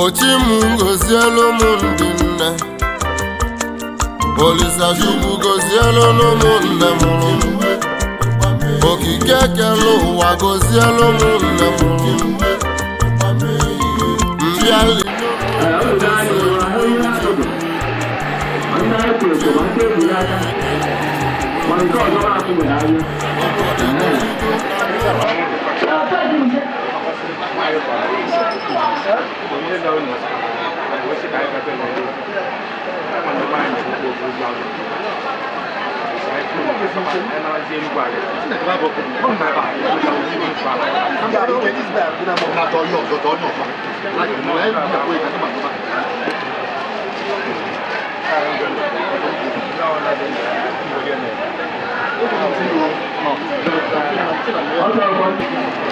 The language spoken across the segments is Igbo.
Ochi m gozielu m ndị nne. Olisa Chukwu gozielu m nne mụrụ m. Okike kelu ụwa gozielu m nne mụrụ m. Mbịali.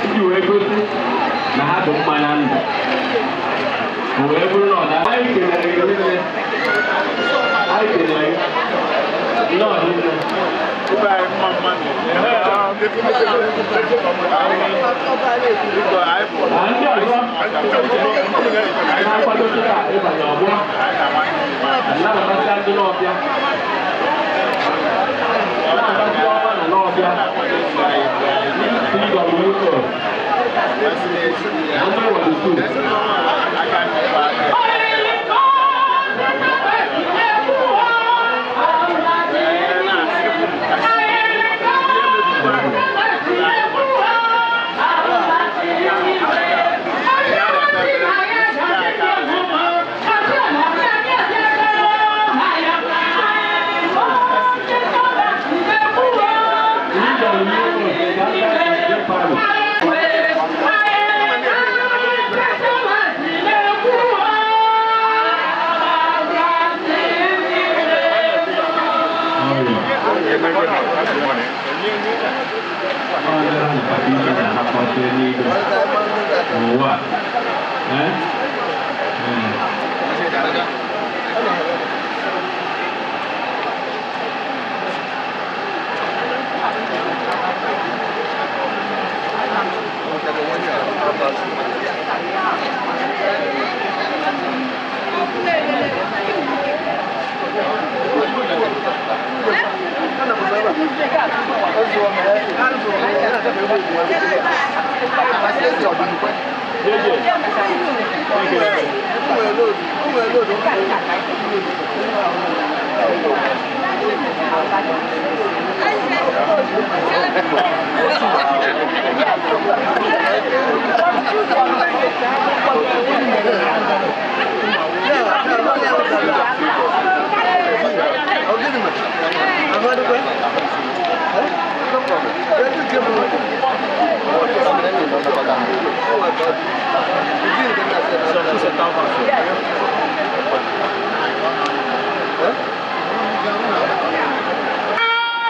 Iji wee gosi na ha dị mma na ndụ, o wee bụrụ na ọ na anyị kelere gị nne, anyị kelere gị nnọọ nne. Na ndị ọzọ na-akwado kịta ịbanye ọgbọ anabatasịa ndị n'ọbịa na-agasị ọma na n'ọbịa CWO na ndị Wadisu. N'ụwa a.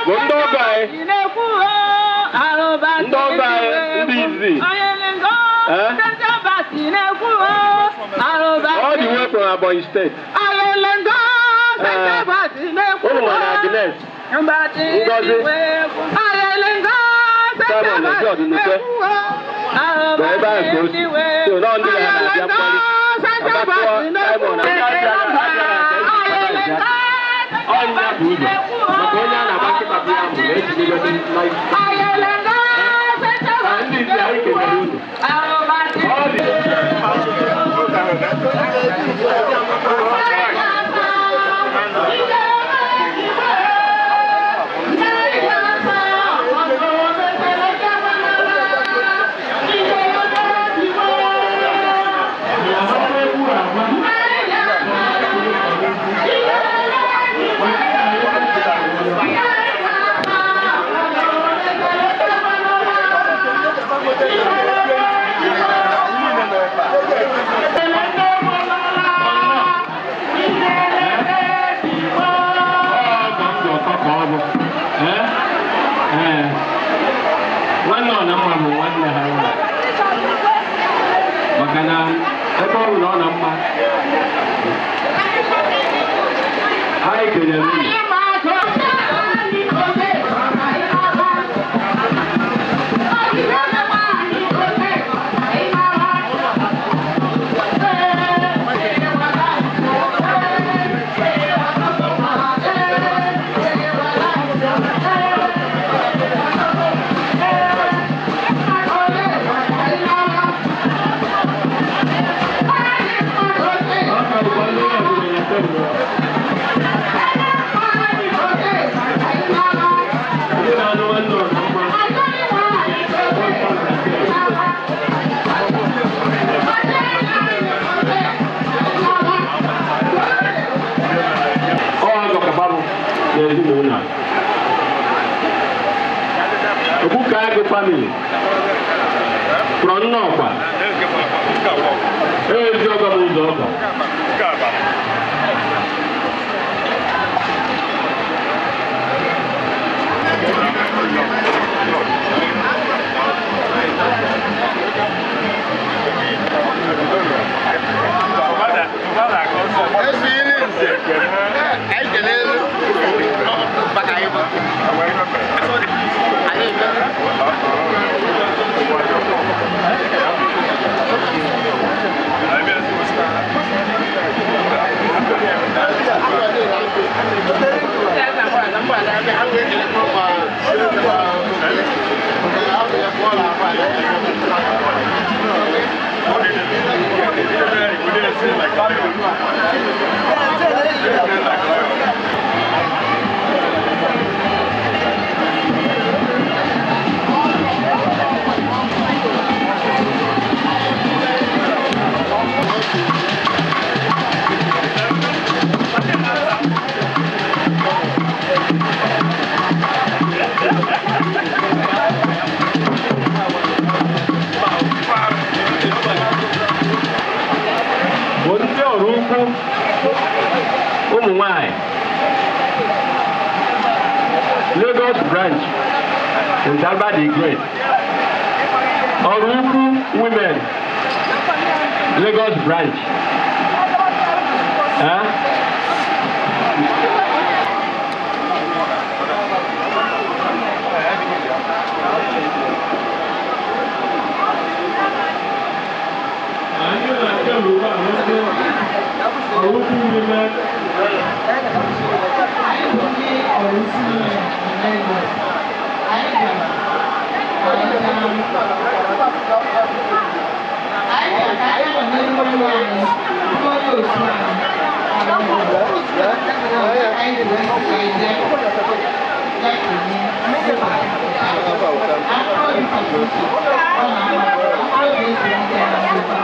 Bụ ndị ọgọ anyị, ndị ọgọ anyị, ndị izi. Eh? All the way from Ebonyi State. Ụmụ nọ na Agnes, Ngozi, Simon na George Nukwe. Bụ ebe ahụ ka o si. So nọ ndị ya na-abịa mkpali. Abatụọ Simon na ọnya bụ ụzọ. Maka onye a na-agba nkịta bụ ya mụ na-ejidegode na ndị izi anyị kelere unu. Ọ dị. Nwanne ọ na mma bụ nwanne ha nwaanyị, maka na ebe ọ bụ na ọ na mma anyị kelere unu. Ikeagụ family from Nnọkwa. Ezi ọgọ m ụzọ ọgọ. Bụ ndị ọrụ ukwu ụmụ nwanyị Lagos branch, Nzaba the Great, ọrụ ukwu women Lagos branch. Eh? Anyị na-achọ n'ụwa ndị ọrụ ukwu women. Anyị bụ ndị ọrụ isi na Lagos. Anyị bịara ka anyị bịara ka anyị kwanyere nwanne anyị bụ onye otu anyị. Anyị ji wee sị ka anyị jee gaa kelee Akụrụ obi Patricia, ọ na-ama akụrụ obi ezumike na ndokwa.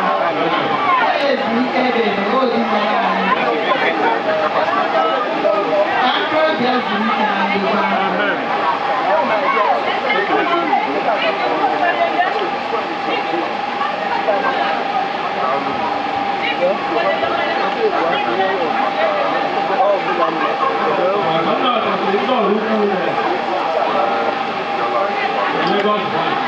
Ọ ezumike ebe ebe o anyị. Ka mkpụrụ obi ezumike na ndokwa. Ndị ọrụ ukwu women Lagos branch.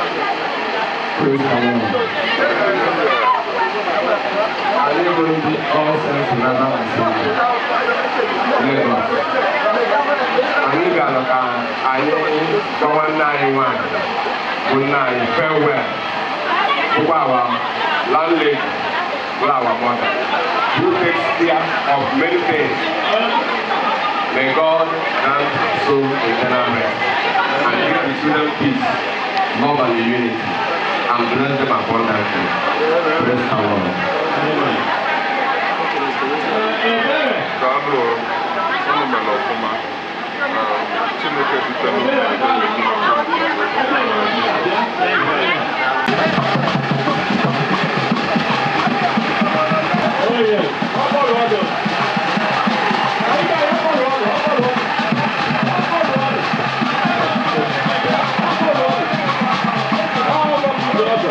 Praise the Lord. Anyị bụ ndị All Saints Reverend Assembly, Lagos. Anyị gara ka anyị gwa nwanne anyị nwanyị bụ nna anyị farewell, bụkwa our landlady, bụ our mother, who takes care of many things. May God grant soul eternal rest and give the children peace, love and unity, and bless them abundantly. Praise the Lord. Ebere. Daalụ, unu mere ọfụma. Chineke dutere unu ebere gị. Oh yes. Ọkpọrọ ọdụ. Anyị ga ọkpọrọ ọdụ, ọkpọrọ ọdụ. Ọkpọrọ ọdụ. Ọkpọrọ ọdụ. Ọkpọrọ ọdụ.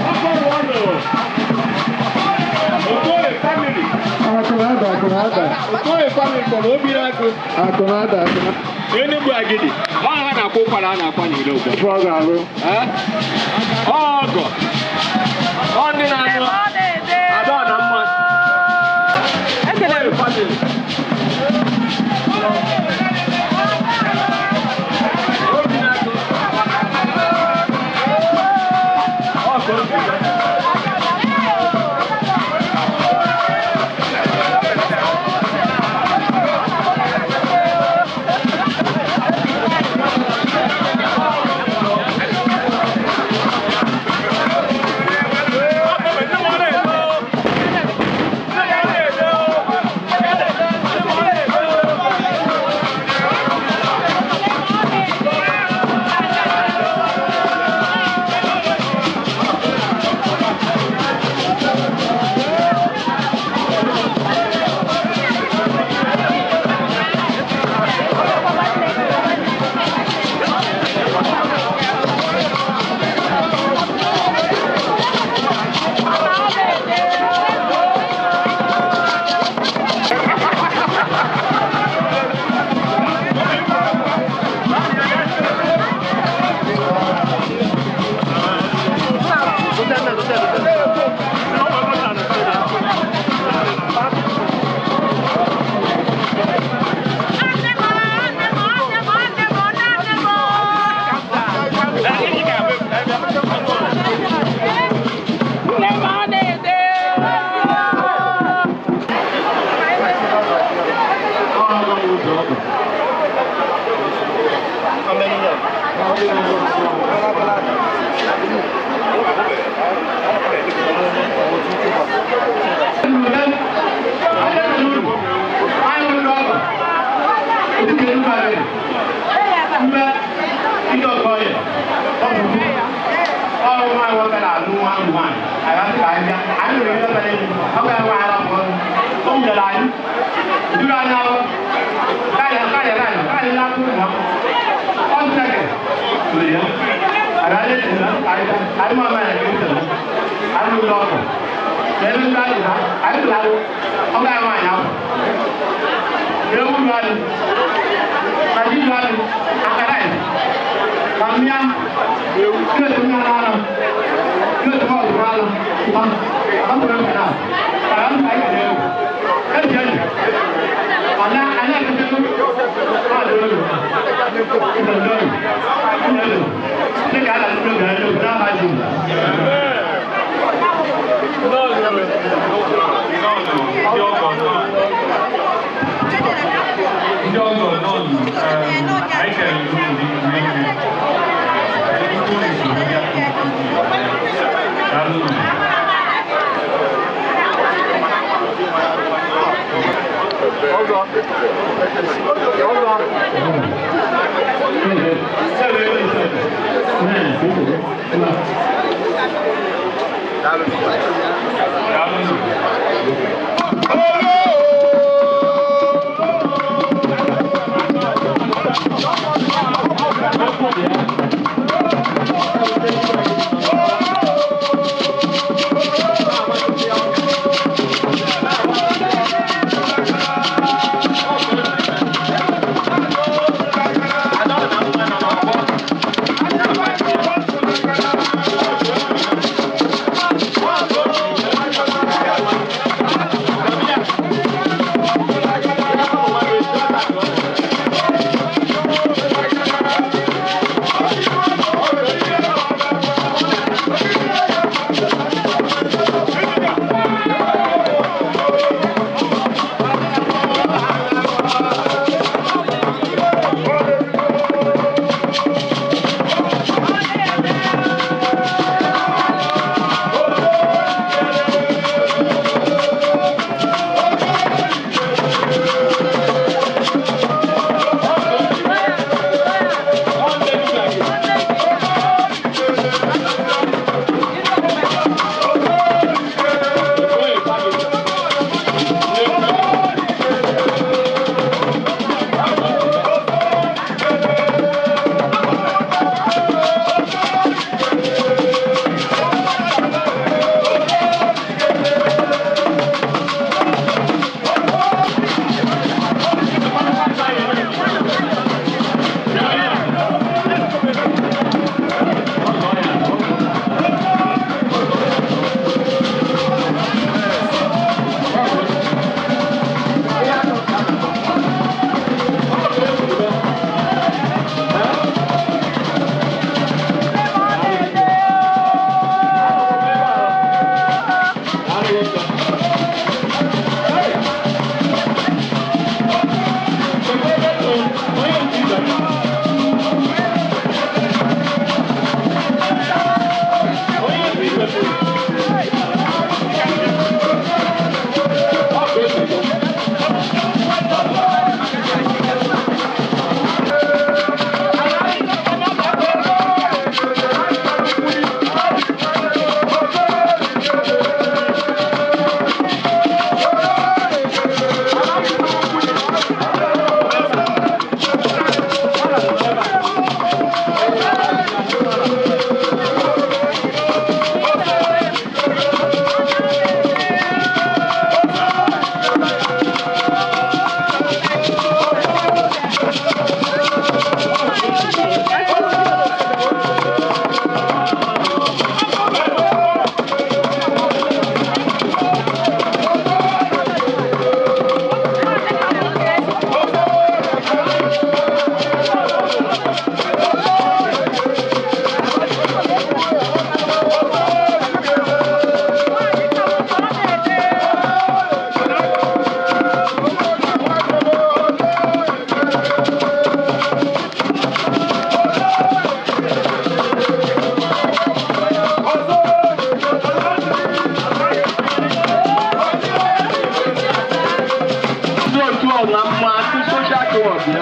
Ọkpọrọ ọdụ. Okoye family. Akụnada, akụnada. Okoye family kpọrọ Obiri Agụ. Akụnada, akụnada. Enugwu Agidi. Ọ ha na-akwa ụkwara a na-akwa n'ilo ugbu a. Ife ọ ga-arụ. Eh? Ọ ọgọ. Ọ ndị na-anụ ada na mma. Okoye family. Obiri Agụ. Ọ ka o si dị. Ndị ọgọ nọ anyị kelere unu rinne. Nnukwu usoro ya. Daalụ unu. Daalụ unu. Ọzọ.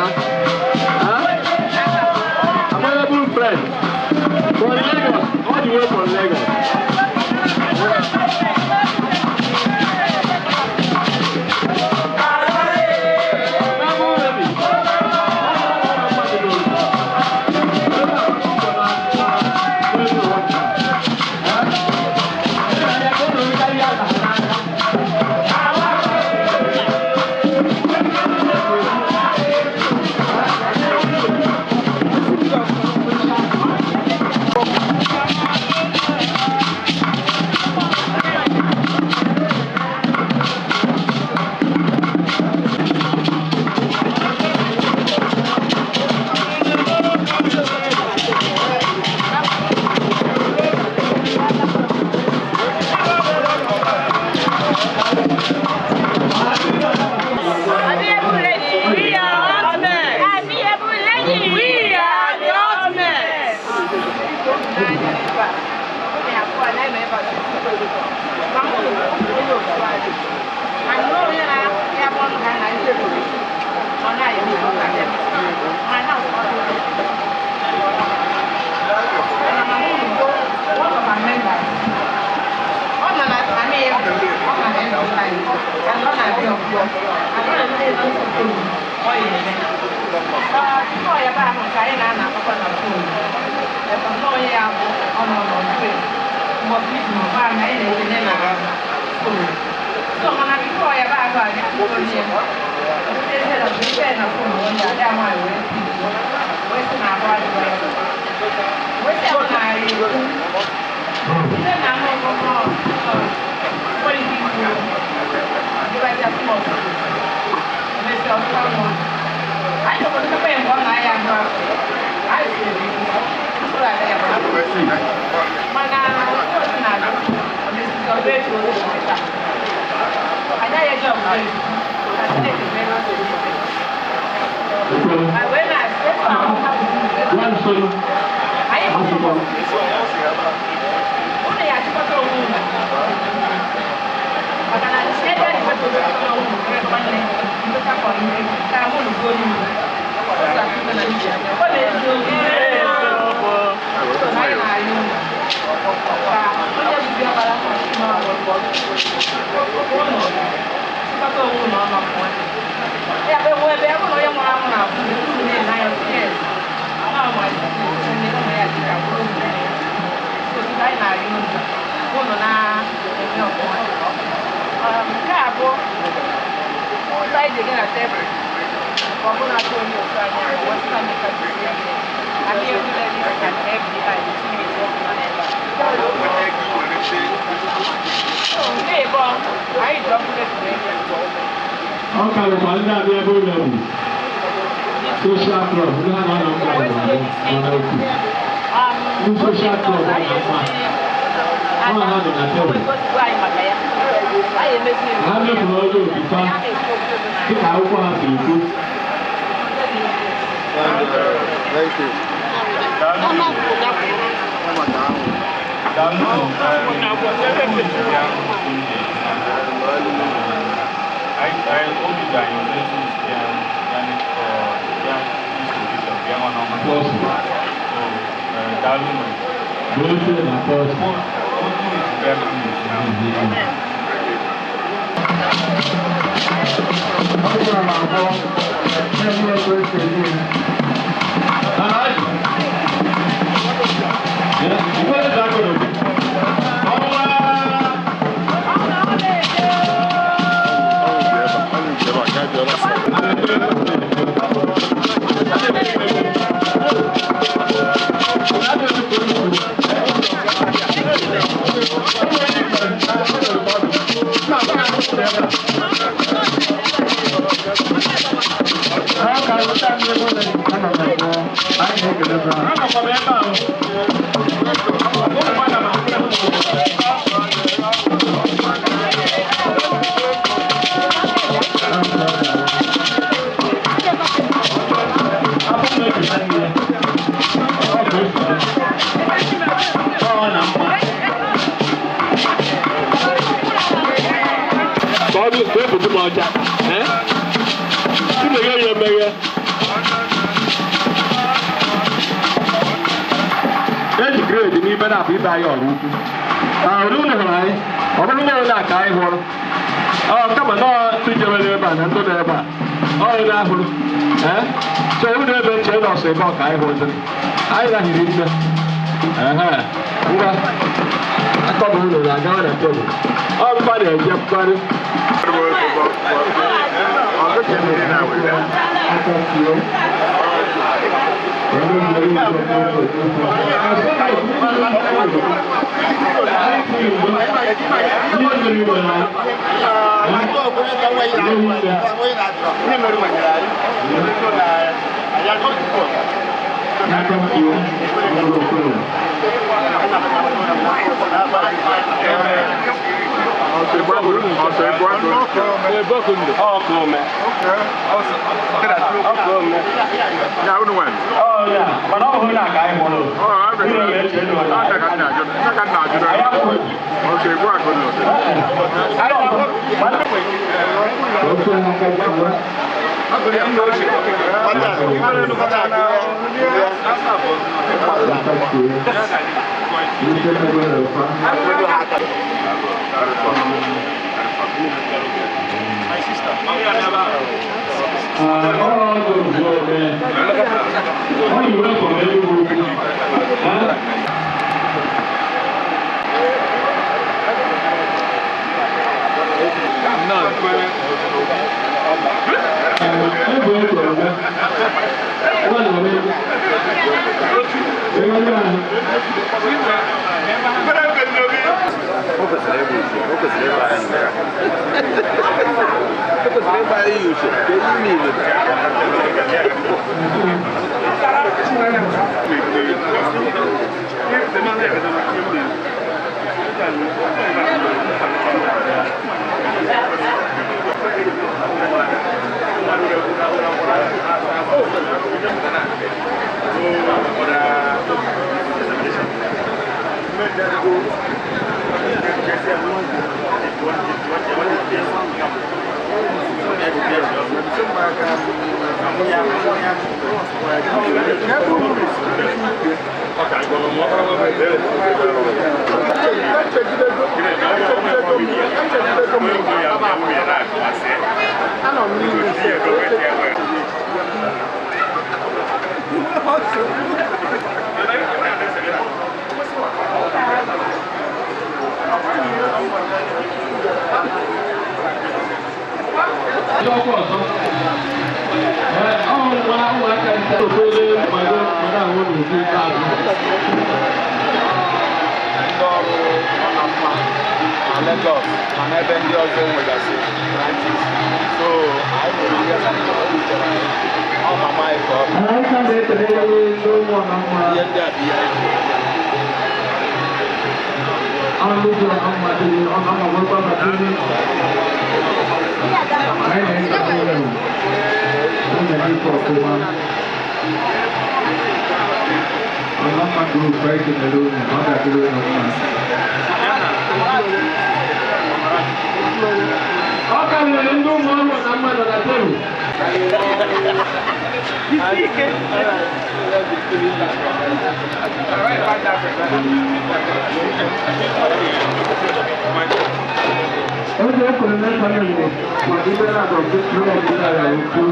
ha. Available friend from Lagos, all the way from Lagos. We are ultimate. We are the ultimate. Ọ ka bụkwa ndị abịa ebe ụlọ bụ social club ndị ha na-anọ mba nọ n'okwu. Ndị social club na mma. Ọ ha nọ na tebụl. Ha mepụrụ ọrụ obi taa dịka akwụkwọ ha siri kwu. Thank you. Bụ na pọs. Ka ọ bụ ka ebubo m ọcha. Ee? Chineke ya emeghe. na-abụ ibe anyị ọrụ ukwu. Uru unu hụrụ anyị, ọ bụrụ na onye a ka anyị hụrụ ọ kama na tụjewere ebe a na ndị nọ ebe a ọ onye ahụrụ ee so unu ebe chee na ọsọ ebe ọ ka anyị hụziri anyị rahiri nne ehe ngwa akọbụ unu na-agawa na tebụl ọ mkpa na-eje mkparị. Mana ọ bụrụ na ka anyị hụrụ Ndị ọrụ nọ na mma na Lagos ma n'ebe ndị ọzọ nwegasị branches, so anyị nwere ihe o wutere anyị. Ọ mama anyị ka ọ bụ ihe ndị a bụ ihe anyị ji bịa. Ọ karịrị ndị ụmụ ọrụ na mmadụ na tebụl. Oge e kwere n'ekwe niile maka ibe na-agọ n'ụlọ ọbụla ya ukwu.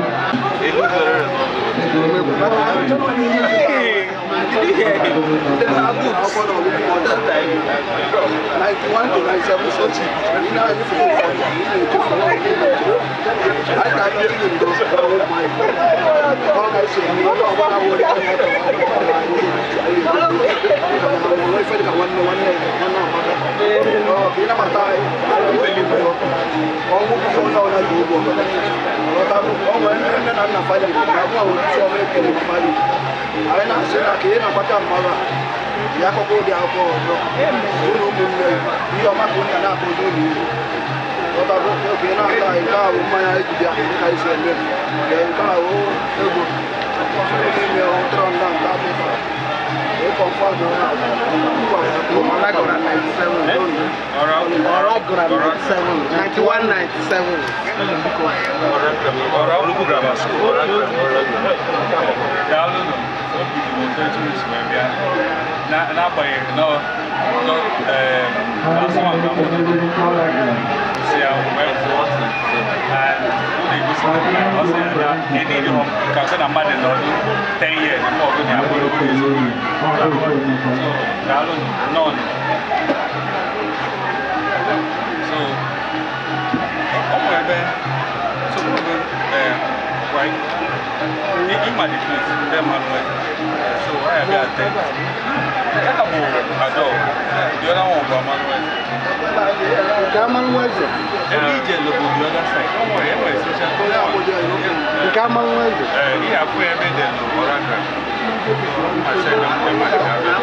Anyị na-asị na ka ị na-akpata mmadụ a ya akọkọ ụdị akwụkwọ ọzọ ụlọ ụmụnne ihe ọma ka onye na-akpọdo ụlọ ihu ọtago oke na-ata anyị. Nke ahụ mmanya eji bịa dịka isi eme nke ahụ ego n'ime ọtọrọ nda nke afịka ịkọmfọdụ. Ọra gụra 97, 91, 97. Daalụ nụ, obi dị m ụtọ etu esi wee bịa. N'agbanyeghị na si ya wee pụọ and ọ na-egosi na ọ sị na enidi hom ka sị na mmadụ nọdụ 10 years before ọ na ya bụrụ ezigbo. So daalụ nọn. So ọ nwere ebe so ebe right ịma the place ebe mmadụ. So I have attend. Kaka bụ Ado, the other one bụ Emmanuel. Nke Amanweze. Ebe ije bụ the other side. O nwere enwere social Nke Amanweze. Ee, ihe afụ ebe dị n'Ọraka. Asị na ndị mmadụ ga-abịa.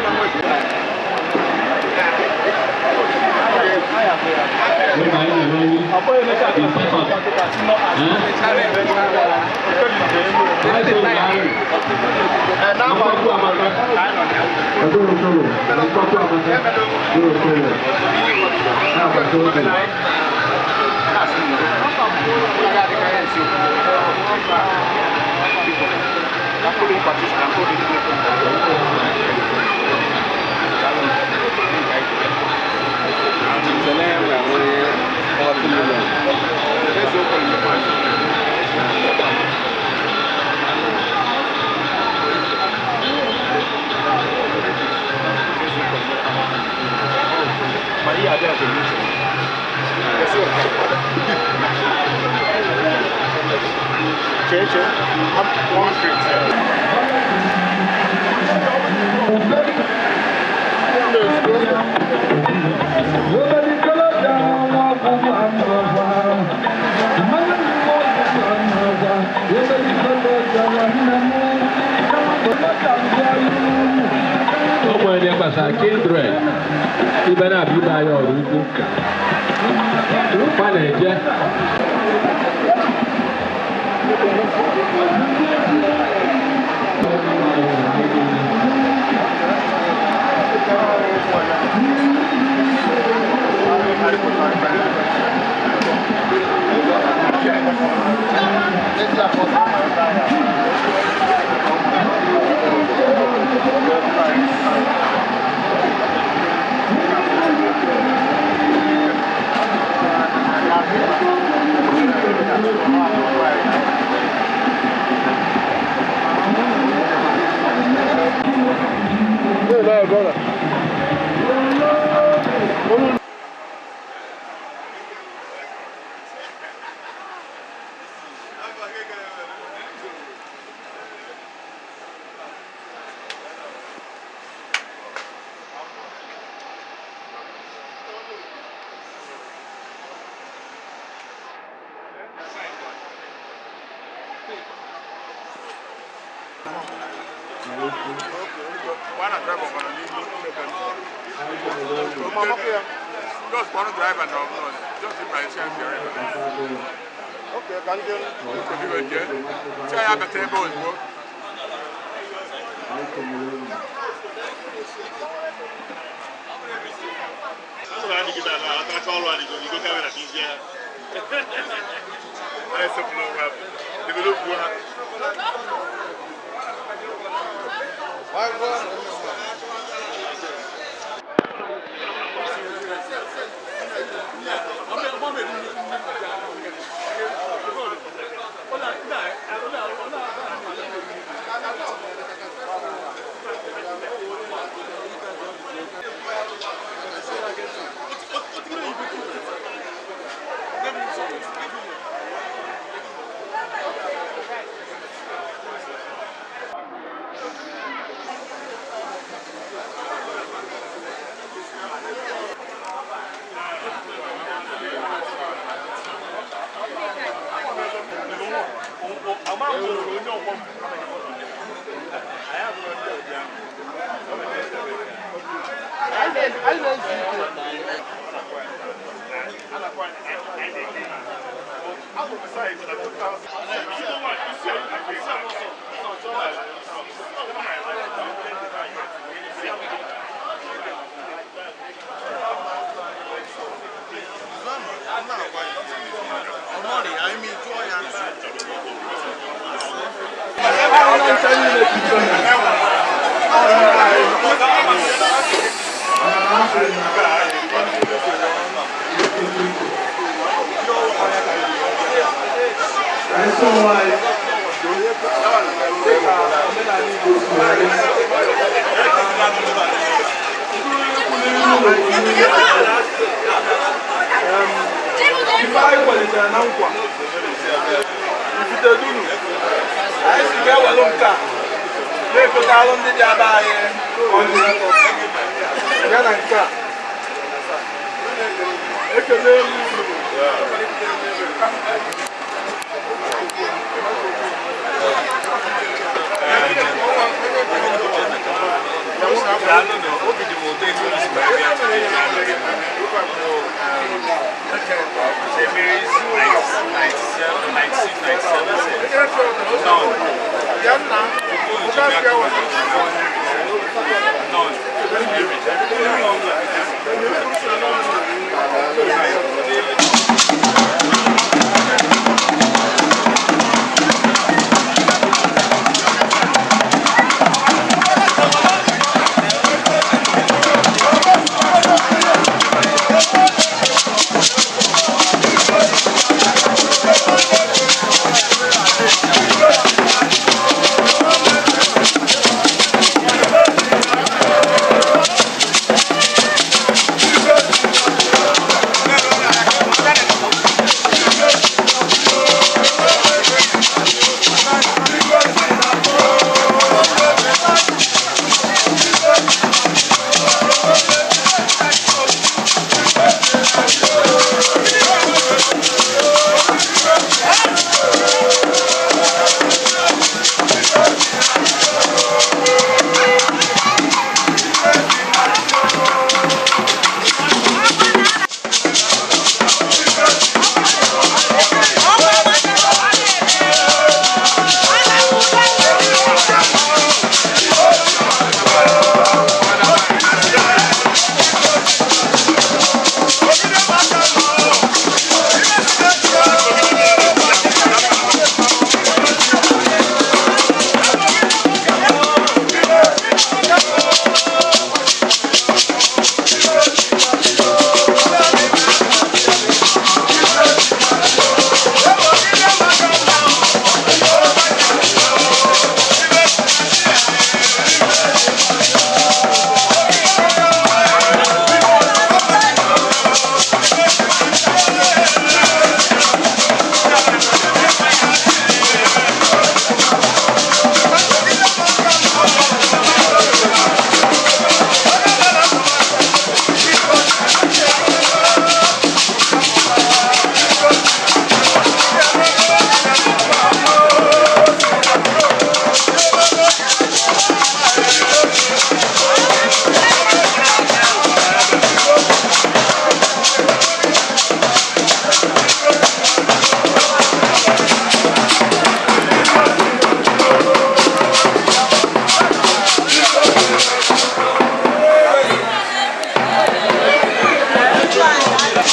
O nwere ihe gbasara kindred ibe na-abịa ibe anyị ọrụ ukwu kwa na-eje. Just one driver now, just in my champion. Okay, ka ndị Tell you about the boys, bro. Ife anyị kwalitere na nkwa ifitedunu anyị si ga-ewelu nke a na-ekotalụ ndị dị aba anyị ọjị ya na nke a ekele m unu. Obi dị m ụtọ etu unu si wee bịa St. Mary's 97, 96, 97 cents. None. None.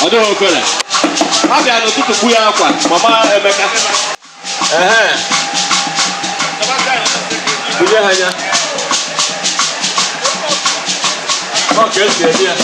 Ọ dịghị ofere. Ha bịa n'ụtụtụ gbu ya akwa mama Emeka. Ehe. Bunye ha ya. Ọ ka esi eme ya.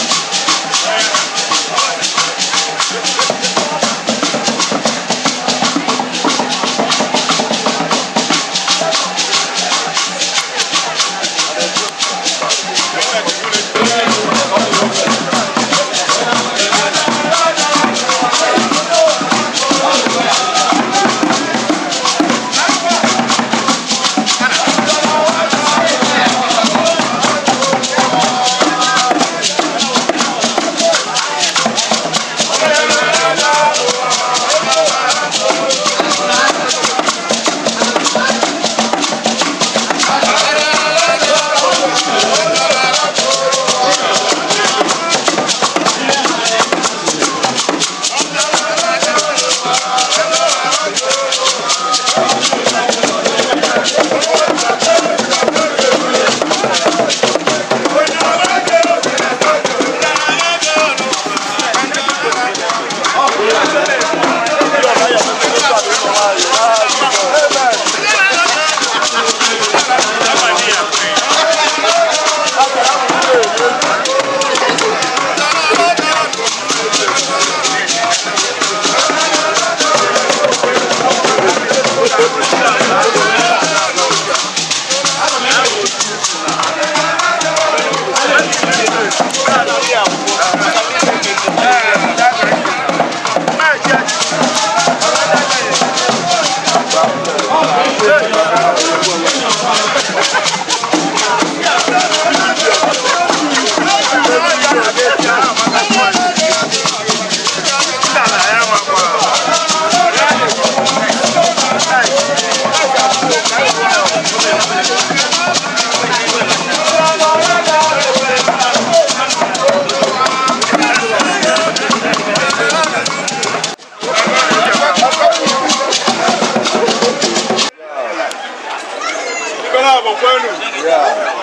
Ugo kwenu,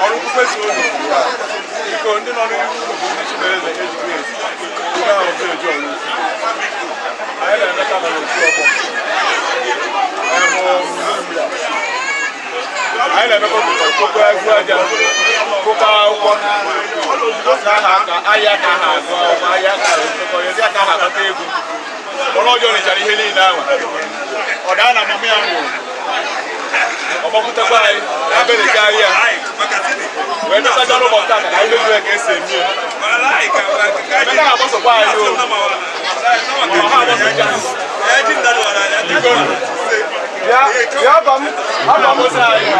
Oraukwu kwezuonu. Biko, ndị nọ n'ihu unu bụ ndị Chimereze Age Grade, Ugo village Oraukwu. Anyị na-emeka nọ n'otu ọgbọ. Anyị na-emekọ kụkọ egwu aja, kụkọ akwụkwọ n'aha aka ahịa ka ha agụ akwụkwọ, ahịa ka ha ezi aka ha akpata ego. Ọrụ ọjọọ rechara ihe niile ahụ. Ọ daa na mama ya nwụrụ, ọ gbakwutekwa anyị na-abịa ya wee dọtaja n'ụbọchị taa ka anyị mezuo ka esi eme ya. Emeka na-agbasokwa anyị o, ọ ha agbasocha. Biko, ọ na-agbasa anyị,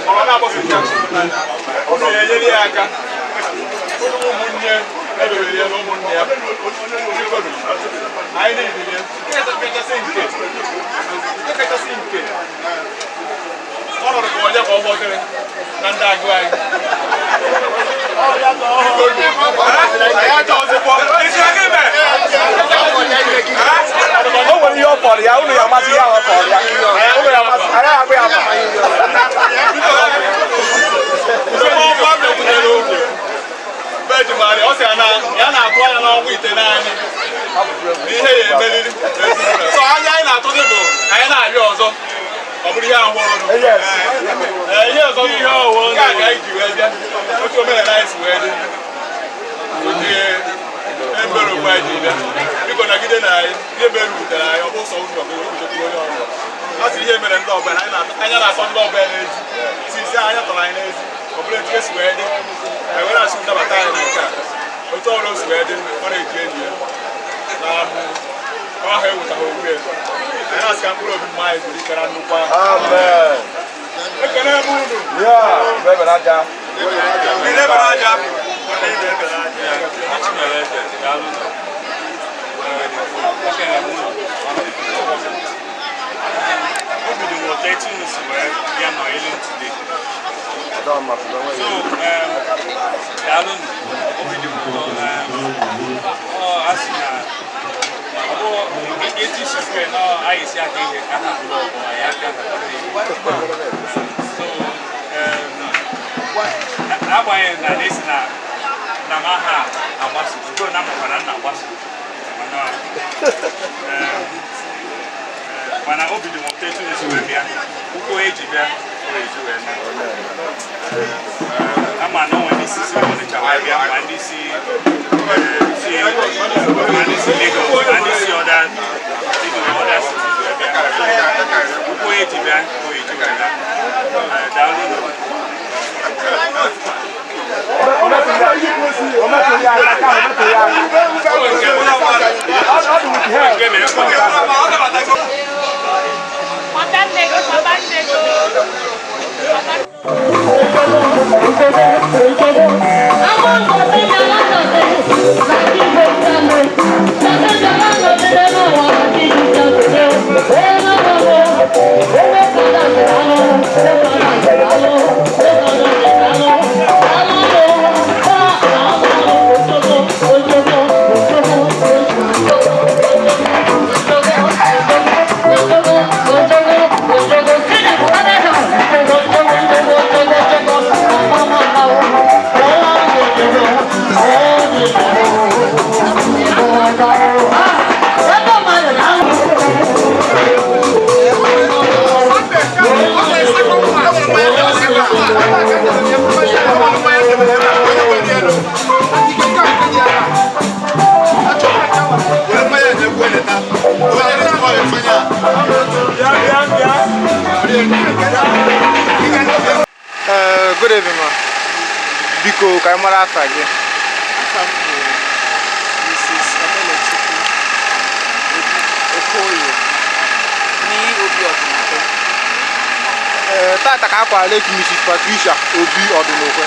ọ na-agbasocha. Ọ na-enyere ya aka. Ụmụ ụmụnne edobere ya na ụmụnne ya. Biko, anyị na-ebili nke kachasị nke, nke kachasị nke ọ nọrọ ka onye ka ọ fọdụrụ na ndị agụ anyị. O nwere ihe ọ kpọrọ ya, unu ya amasị ihe ahụ ọ kpọrọ ya, unu ya amasị, anaghị agba ya ama. Nsogbu bịakwutere okwu Bejimarị, ọ sị ya na-atụ anya n'ọnwa ite naanị na ihe ya emeriri. So anya anyị na-atụzi bụ anyị na-arịa ọzọ, ọ bụrụ ihe ahụ ọrụ. Ee, ihe ọzọ bụ ihe ọwụwa nke a ka anyị ji wee bịa otu omenala anyị si wee dị, otu embere okwu anyị ji bịa. Biko nagide na anyị, ihe mere rutere anyị, ọ bụ sọ unu, ọ bụ ekwuchekwuru onye ọzọ. A sị ihe mere ndị ọbịa anya na-asọ ndị ọbịa n'ezi si isi anya tọrọ anyị n'ezi, ọ bụrụ etu esi wee dị. Anyị were asị nnabata anyị na nke a, otu ọbụla o si wee dị, ọ na-eji enyi ya na ọha ewetaghị onwe ya. Anyị na-asị ka mkpụrụ obi mma anyị zuru ike na nnukwu ahụ. Amen. Ekele m unu. Yeah, bebe n'aja. Ndị bara aja. Ndị Chimereze, daalụ nụ. Ekele m unu. Obi dị m ụtọ etu unu si wee bịa nọnyere m today. So, daalụ nụ. Obi dị m ụtọ. Ọ a sị na ọ bụ etu isi kwe na anyị si aka ihe ka ha bụrụ ọgbọ anyị aka ha kpata ego. So, agbanyeghị na na-esi na na m aha agbaso udo na makwara nna agbaso, mana mana obi dị m ụtọ etu unu si wee bịa. Ụkwụ eji bịa o eji wee na ama na onwe ndị si Ọnịcha wee bịa, ma ndị si si ma ndị si Lagos, ma ndị si other cities wee bịa. Ụkwụ eji bịa o eji wee na. Daalụ nụ. O metụrụ ya aka, o metụrụ ya aka. Ọ dị with hair. Nke mere Papa nne gị, papa nne gị. Papa. Ee, good evening, ma. Biko, ka anyị mara afa gị. Afa m bụ Mrs. Ebelechukwu Okoye ní Obi Ọdụnukwe. Ee, tata ka a kwara late Mrs. Patricia Obi Ọdụnukwe.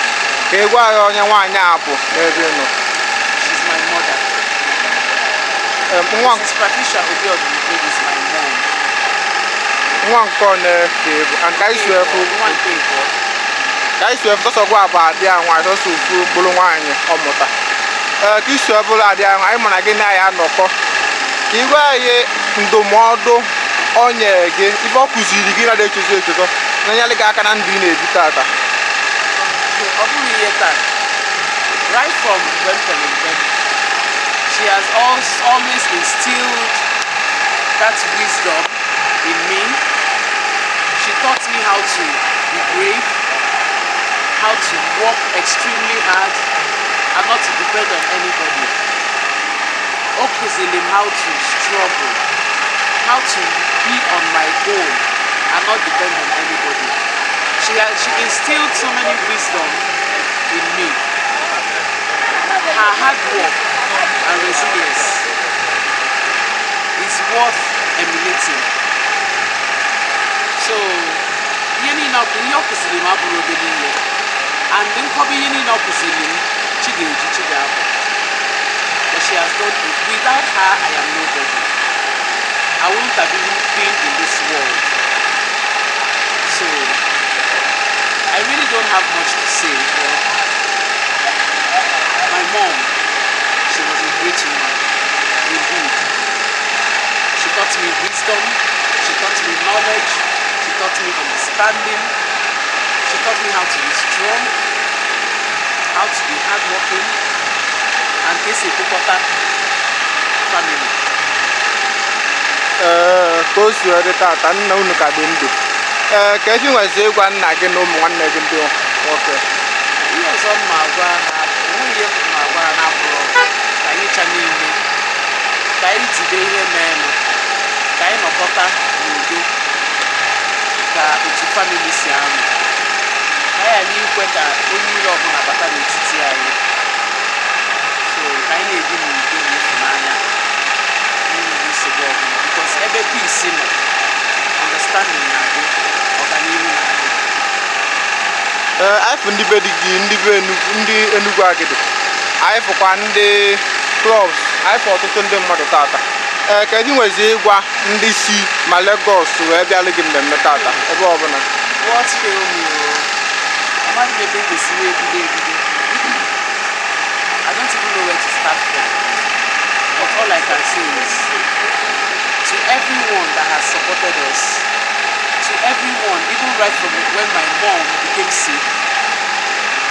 Ka ị gwa anyị onye nwaanyị a bụ n'ebe ị nọ. She's my mother. Ee, nwa Mrs. Patricia Obi Ọdụnukwe is my mom. Nwa nke one ka ị bụ, and ka anyị si wee fụ Nwa nke ịbụọ. Ka anyị si wee fụ, sọsọ gwa bụ adị a nwaanyị, sọsọ ofu mkpụrụ nwaanyị ọ mụta. Ee, ka isi wee bụrụ adị a nwaanyị, anyị ma na gị na ya anọkọ. Ka ị gwa anyị ndụmọdụ o nyere gị, ife ọ kụziri gị na-adị echezo echezo na-enyere gị aka na ndụ ị na-ebi tata. Bụrụ ihe taa, right from mgbe m pere mpe, she has always instilled that wisdom in me. She taught me how to be brave, how to work extremely hard and not to depend on anybody. O kụziri m how to struggle, how to be on my own and not depend on anybody. She instilled so many wisdom in me. Her hard work and resilience is worth emulating. So, ihe niile ihe ọ kụziri m abụrụ obere ihe. And nkọba ihe niile ọ kụziri m, chi ga-eji, chi ga-abụ. But she has done it. Without her, I am nobody. I wouldn't have even been in this world. So, I really don't have much to say, but my mom, she was a great woman, indeed. She taught me wisdom, she taught me knowledge, she taught me understanding, she taught me how to be strong, how to be hardworking, and ka esi ekpokọta family. Ee, ka o si wee dị tata, nna unu ka dị ndụ. Ee, ka efi nwezi ịgwa nna gị na ụmụ nwanne gị ndị nwoke? Ihe ọzọ m ma agwa ha, onweghị ihe m ma agwa ha na-abụrụ ka anyị cha niile, ka anyị jide ihe meenụ, ka anyị nọkọta n'udo ka otu family si anọ, ka anyị ghara ikwe ka onye iro ọbụla bata n'etiti anyị. So ka anyị na-ebi n'udo na ịfụnanya n'enweghị nsogbu ọbụla, because ebe peace nọ, understanding na-adị, ọganihu na-adị. Ee, anyị fụ ndị be di gị, ndị be Enugu, ndị Enugu Agidi. Anyị fụkwa ndị clubs, anyị fụ ọtụtụ ndị mmadụ tata. Ee, ka efi nwezi ịgwa ndị si ma Lagos wee bịalụ gị mmemme tata, ebe ọbụla? Words fail me o. Amaghị m ebe m ga-esi wee bido. I don't even know where to start from. But all I can say is to everyone that has supported us, to everyone, even right from when my mom became sick,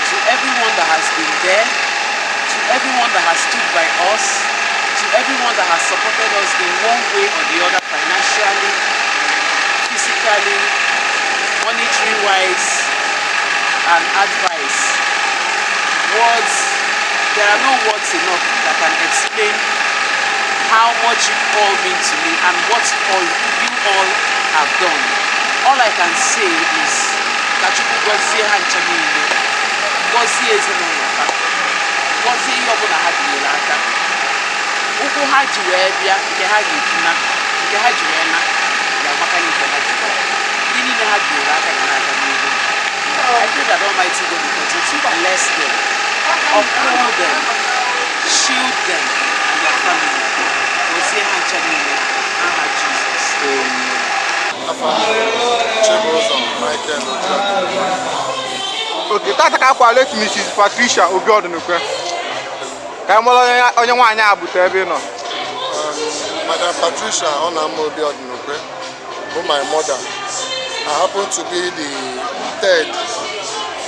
to everyone that has been there, to everyone that has stood by us, to everyone that has supported us in one way or the other, financially, physically, monetary wise, and advice. Words, there are no words enough that can explain how much you all mean to me and what all you all have done. All I can say is ka Chukwu gọzie ha ncha niile, gọzie ezinụlọ ha, gọzie ihe ọbụla ha binyere aka. Ụkwụ ha ji wee bịa, nke ha ga-eji na, nke ha ji wee na, ga-amakarị nke ha ji bịa. Ndị niile ha binyere aka ga na-aga n'ihu. I pray that Almighty God will continue to bless them, uphold them, shield them and their family. Gọzie ha ncha niile aha Jizọs. Afa Chibụzọ Michael Ojiọdụ. Okay, tata ka akwa late Mrs. Patricia Obiodunukwe. Ka anyị mara onye nwaanyị a bute ebe ị nọ. Madam Patricia Onama Obiodunukwe bụ my mother. I happen to be the third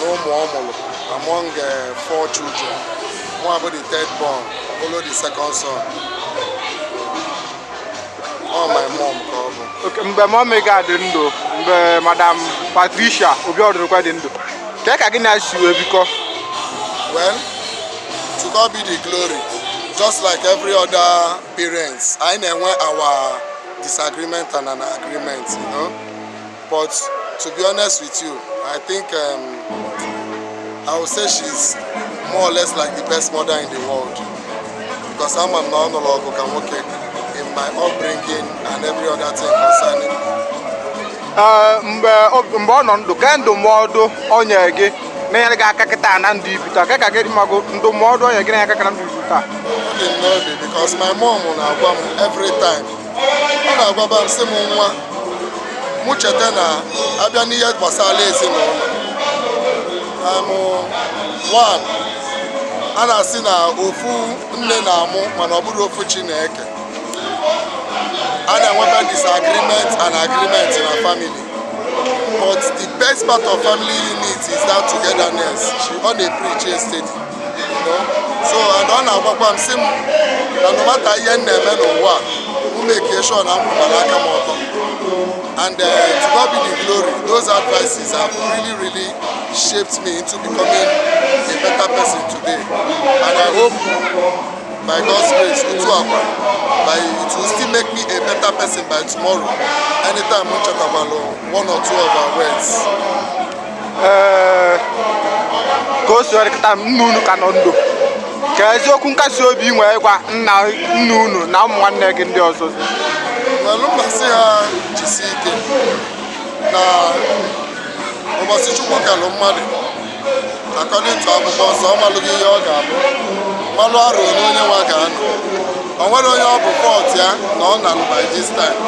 n'ụmụ ọ mụrụ among four children. Mụ bụ the third born, follow the second son. Ọ my mom ka ọ bụ. Okay, mgbe mummy gị dị ndụ, mgbe Madam Patricia Obiodunukwe dị ndụ, kee ka gị na si wee bikọ? Well, to God be the glory. Just like every other parents, anyị na-enwe our disagreement and an agreement. But to be honest with you, I think I would say she's more or less like the best mother in the world. Because ama m na ọ nụrụ ọgụ ka nwoke in my upbringing and every other thing concerning me. Ee, mgbe ọ nọ ndụ, kee ndụmọdụ o nyere gị na-enyere gị aka kịta na ndụ ibi taa? Kee ka gị mago ndụmọdụ o nyere gị na-enye aka na ndụ ibi taa? Ọ dị m n'obi because my mom na-agwa m every time. Ọ na-agwaba m, sị m, nwa mụ, cheta na abịa n'ihe gbasara ezinụlọ, one a na-asị na ofu nne na-amụ, mana ọ bụrụ ofu Chineke. A na-enwebe disagreement and agreement na family, but the best part of family unit is that togetherness. awareness. She ọ na-epreach steady. So and ọ na-agwakwa m sị m na no matter ihe m na-eme n'ụwa a, m make sure na m kwụbara aka m ọtọ. And to God be the glory, those advices have really, really shaped me into becoming a better person today. And I hope by God's grace, otu akwa, by it will still make me a better person by tomorrow. Anytime m chetakwalụ one or two of our words. Ee, ka o si were kịta, nna unu ka nọ ndụ, ka eziokwu nkasi obi ị nwere ịgwa nna unu na ụmụ nwanne gị ndị ọzọ? Well, mmasị ha jisi ike na ụbọchị Chukwu kelụ mmadụ, according to akwụkwọ nsọ, ọ malụghị ihe ọ ga-abụ, malụ arụ na onye nwa ga-anọ. O nwere onye ọ bụ fault ya na ọ nalụ by this time,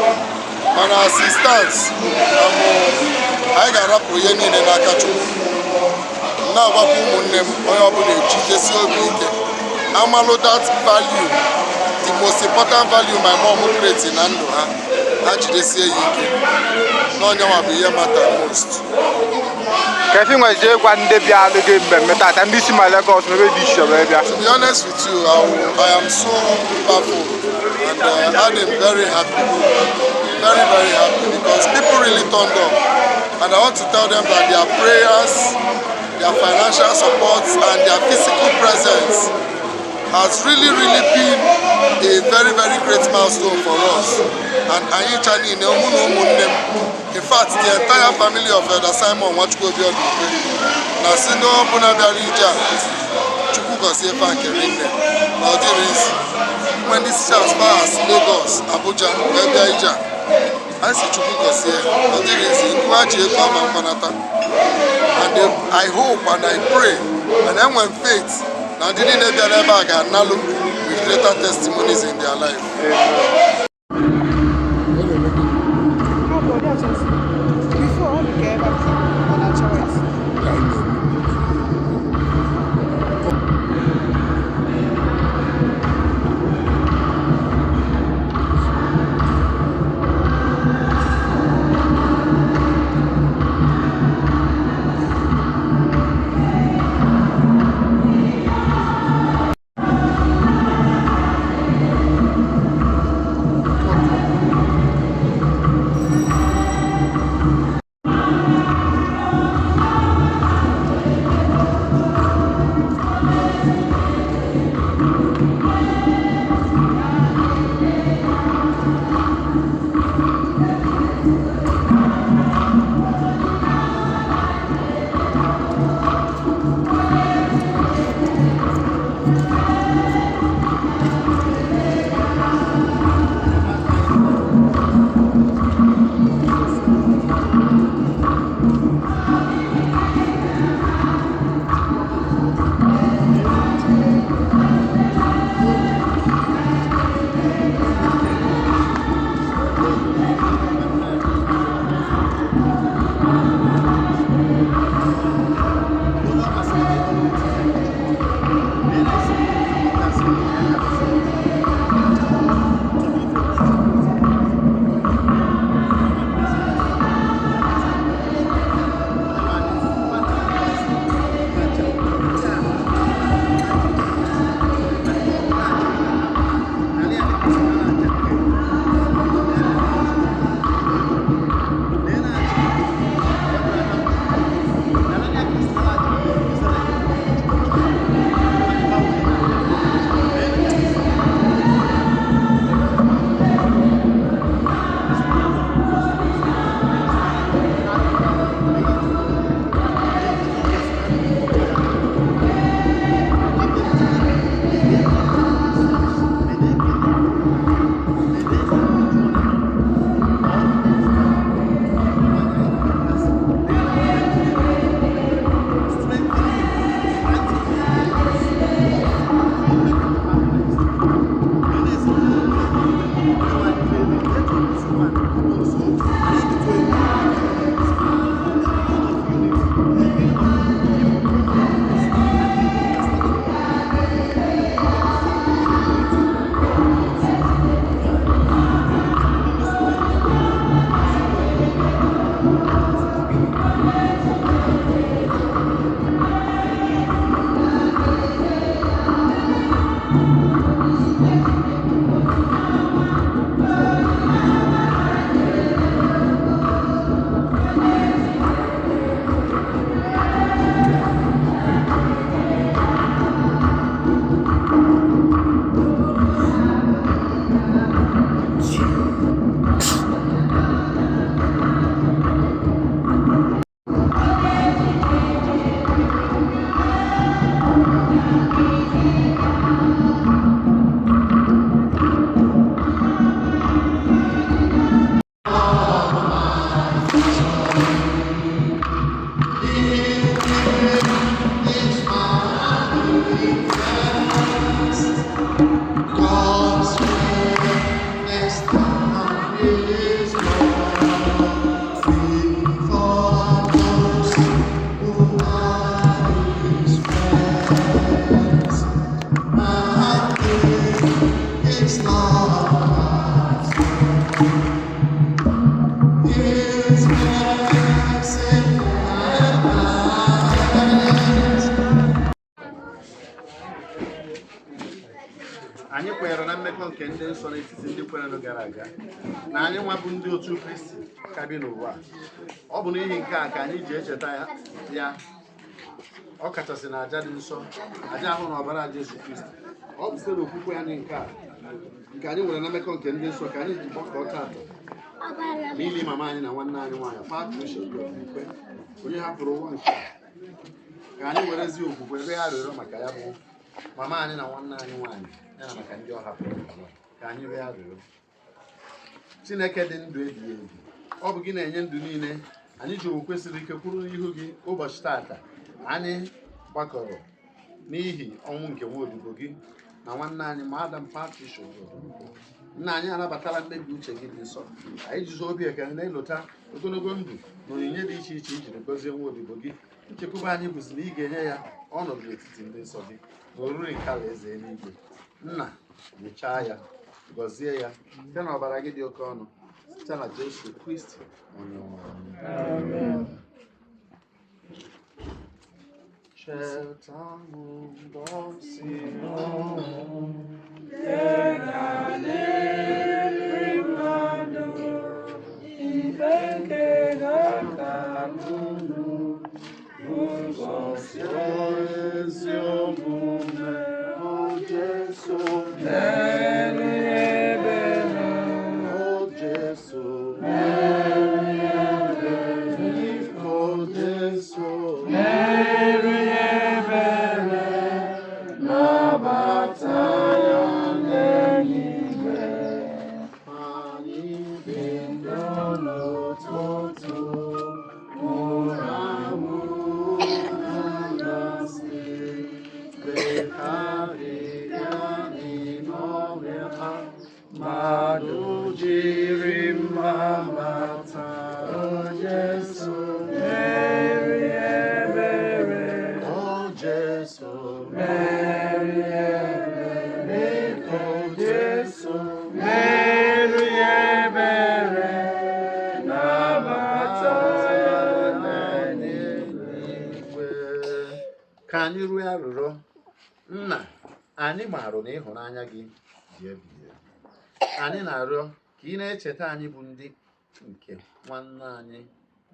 mana as it stands na mụ, anyị ga-arapụ ihe niile n'aka Chukwu. M na-agwakwa ụmụnne m, onye ọbụla ejidesi obi ike, amalụ that value, the most important value my mom create na ndụ ha, ha jidesie ya ike n'onyenwa bụ ihe matter most. Ka efi nwere ịgwa ndị bịalụ gị mmemme tata, ndị si ma Lagos ma ebe dị iche wee bịa? To be honest with you, I am so baffled and I'm very happy, very, very happy, because people really turned up. And I want to tell them that their prayers, their financial support, and their physical presence has really, really been a very, very great milestone for us. And anyị ncha niile, ụmụ na ụmụnne m, in fact, the entire family of Elder Simon Nwachukwu Obi Odukwe, na si ndị ọbụla bịara ije a, Chukwu gọzie fa nke rinne na ọ dịrị izi nwe ndị si as far as Lagos, Abuja wee bịa ije a. Anyị si Chukwu gọzie, ọ dịrị izi ndị ha ji ego ama mkpanata. And I hope and I pray and enwe m faith na ndị niile bịara ebe a ga-analụ with greater testimonies in their life. Ọ bụ ọdị ọchọzi. Before, ọ dị ka ebe a ọ na-achọ rice. nke ndị nsọ n'etiti ndị kwerenụ gara aga na anyị nwa bụ ndị otu Kristi ka bi n'ụwa. Ọ bụ n'ihi nke a ka anyị ji echeta ya ọ kachasị na aja dị nsọ, aja ahụ na ọbara Jesu Kristi. Ọ bụ site n'okwukwe anyị nke a nke anyị nwere na mmekọ nke ndị nsọ ka anyị ji gbakọọ taata n'ili mama anyị na nwanne anyị nwaanyị Patricia Obiokwe, onye hapụrụ ụwa nke a, ka anyị werezie okwukwe rịọ arịrịọ maka ya bụ mama anyị na nwanne anyị nwaanyị, ya na maka ndị ọ hapụrụ. Ka anyị rịọ arịrịọ. Chineke dị ndụ ebighị ebi, ọ bụ gị na-enye ndụ niile. Anyị ji okwukwe siri ike kwuru n'ihu gị ụbọchị taata anyị gbakọrọ n'ihi ọnwụ nke nwa odibo gị na nwanne anyị Madam Patricia Obiokwe. Nna anyị, anabatala mkpebi uche gị dị nsọ. Anyị jizi obi ekele na-elota ogologo ndụ na onyinye dị iche iche ijiri gọzie nwa odibo gị. Nchekwube anyị bụzi na ị ga-enye ya ọnọdụ n'etiti ndị nsọ gị na oriri nke alaeze eluigwe. Nna, nyechaa ya, gọzie ya site n'ọbara gị dị oke ọnụ, site na Jesu Kristi onye nwe anyị. Cheta m ụbọchị ọnwụ. Ụbọchị ezi omume, o Jesu, mere ebere, o Jesu, mere ebere, biko Jesu, mere ebere, nabata ya n'eluigwe. Anyị dị ndụ n'ụtụtụ, ụra n'anyasị, bekarịa n'ime ọrịa ha, mmadụ jiri mma mata, o Jesu, mere ebere, o Jesu, mere ebere, o Jesu, mere ebere, nabata ya n'eluigwe. Ka anyị rue arịrịọ. Nna anyị, maara na ịhụnanya gị dị ebighị ebi. Anyị na-arịọ ka ị na-echeta anyị bụ ndị nke nwanne anyị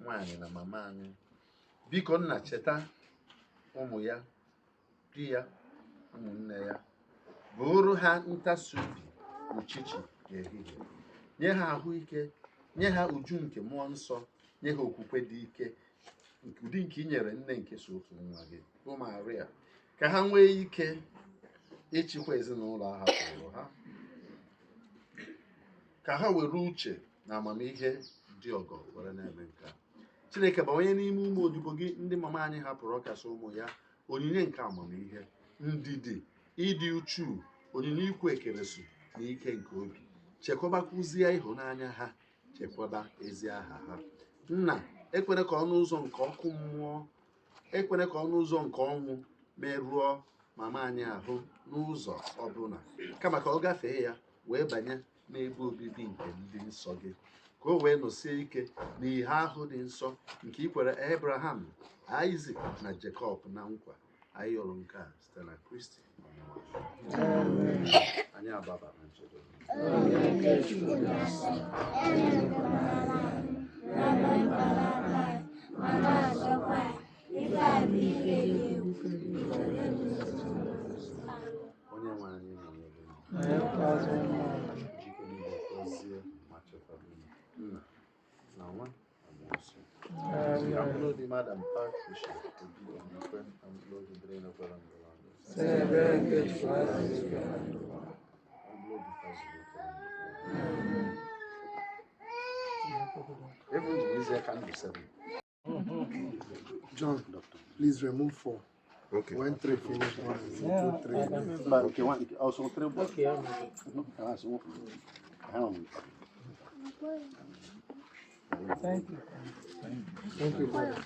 nwaanyị na mama anyị. Biko nna, cheta ụmụ ya, di ya, ụmụnne ya, bụrụ ha ntasi obi uchichi na ehihie, nye ha ahụike, nye ha uju nke mmụọ nsọ, nye ha okwukwe dị ike nke ụdị nke i nyere nne nke so otu nwa gị bụ Maria, ka ha nwee ike ịchịkwa ezinụlọ a hapụrụ ha, ka ha were uche na amamihe dị ọgọ were na-eme nke a. Chineke, bawanye n'ime ụmụ odibo gị ndị mama anyị hapụrụ, ọkasị ụmụ ya, onyinye nke amamihe, ndidi, ịdị uchu, onyinye ikwu ekeresu na ike nke obi. Chekwabakwuzie ịhụnanya ha, chekwaba ezi aha ha. Nna, ekwere ka ọnụ ụzọ nke ọkụ mmụọ, ekwere ka ọnụ ụzọ nke ọnwụ merụọ mama anyị ahụ n'ụzọ ọbụla, kama ka ọ gafee ya wee banye n'ebe obibi nke ndị nsọ gị, ka o wee nọsie ike n'ihe ahụ dị nsọ nke i kwere Abraham, Isaac na Jacob na nkwa. Anyị yọrọ nke a site na Kristi Onyenwe anyị. Anyị agbaba na nchedo. Onye nwe anyị nọnyere unu. Jike niile gọzie ma chekwaba unu, Nna na Nwa na Mmụọ Nsọ. Ka mkpụrụ obi Madam Patricia Obi Ogbikwe na mkpụrụ obi ndị niile kwere ndụ na ndụ. Ka mkpụrụ obi ha zuru ike na ndụ. Even the can be 7. John, please remove 4. Okay. When 3 finish, 1, 2, 3. But okay, one, also 3. Okay. No, so, hang on. Thank you. Thank you, brother.